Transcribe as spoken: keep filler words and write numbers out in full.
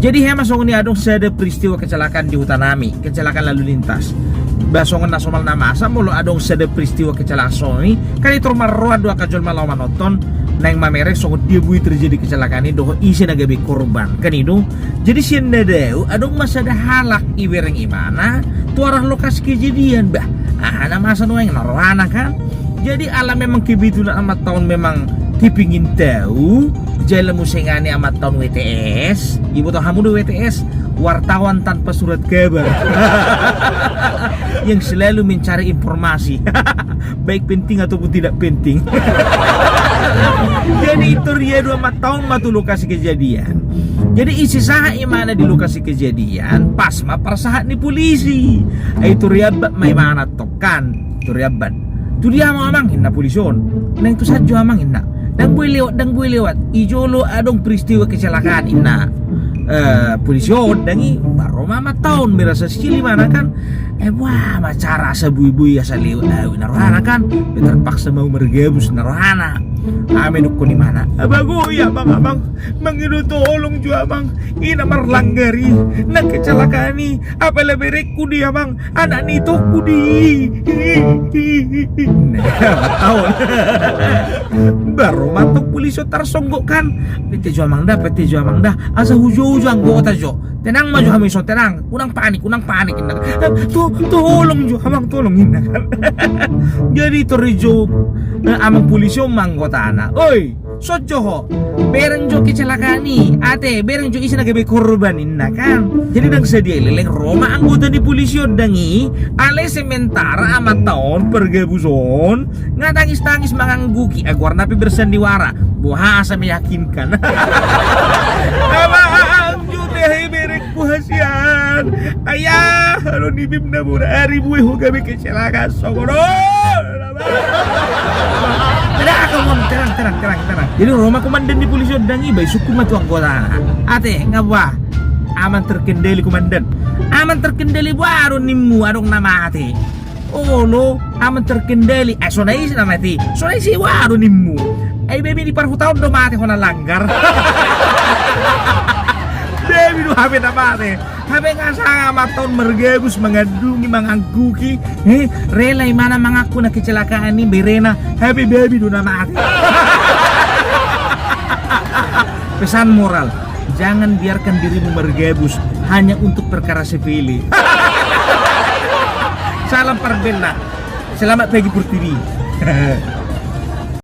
Jadi hea ma songon i adong sada peristiwa kecelakaan di huta nami, kecelakaan lalu lintas. Ba songon na somal na masa molo adong sada peristiwa kecelakaan songon i, kan i tor marroan do angka jolma laho manonton, naeng mamereng songon dia boi terjadi kecelakaan i dohot ise na gabe korban, kan i do. Jadi sian na dao adong ma sada halak, ibereng imana tu arah lokasi kejadian. Bah, aha na masa nuaeng, na rohana kan. Jadi ala memang kebetulan amanta on memang kepingin tahu, jala muse ngani amanta on W T S, iboto hamu do W T S, wartawan tanpa surat kabar, yang selalu mencari informasi, baik penting ataupun tidak penting. Jadi i tor ia do amanta on ma tu lokasi kejadian. Jadi i sahat imana di lokasi kejadian, pas ma parsahat ni polisi. Ai tor iambat ma imana tong kan. Tor iambat. Tu dia ma amang, inna polisi on. Naeng tu san jo amang, inna. Ndang boi lewat, ndang boi lewat. I jolo adong peristiwa kecelakaan, inna. Eh, polisi on, ndang i, ba ro ma amanta on, merasa sial imana kan. Eh, boha ma cara asa boi-boi asa lewat au, inna rohana kan. Be terpaksa mau margabus, inna rohana. Ame dokkon imana. Abang, oh iya, amang, amang. Mangido tolong jo amang. I na marlanggar i, na kecelakaan i. Apala berengku do i amang, anak ni itongku do i. Ba ro ma tong polisi on tarsonggot kan. Pete jo amang da, pete jo amang da. Asa hujou jo anggota jo. Tenang ma jo hamu dison, tenang. Unang panik, unang panik, inna. To-, tolong jo amang, tolong, inna kan. Jadi tor dijou, eh, amang polisi on ma anggotana. Oi, son jo ho. Bereng jo kecelakaan i, ate, bereng jo ise na gabe korban, inna kan. Jadi ndang sadia i leleng, ro ma anggota ni polisi on ndang i, alai sementara amanta on pargabus on nga tangis-tangis mangangguki, ah, goarna pe bersandiwara. Boha asa meyakinkan. Abang, jo te, hei, bereng Buhasian, ayah, alo nibim na mura ari bue ho gabe kecelakaan songon on. Tenang, tenang, tenang, tenang, tenang. Jadi ro ma komandan ni polisi on ndang i, ba isungkun ma tu anggotana. Ate, nga boha? Aman terkendali komandan. Aman terkendali boha do nimmu, adong na mate. Olo, aman terkendali. Eh, so na ise na mate? So na ise, boha do nimmu? Eh, babi di parhutaon do mate hona langgar. Babi do hape na mate. Hape nga sanga amanta on margabus mangandungi, mangangguki. Eh, rela imana mangaku na kecelakaan i berena. Hape babi do na mate. Pesan moral. Jangan biarkan dirimu margabus hanya untuk perkara sepele. Salam parbella. Selamat pagi Pertiwi.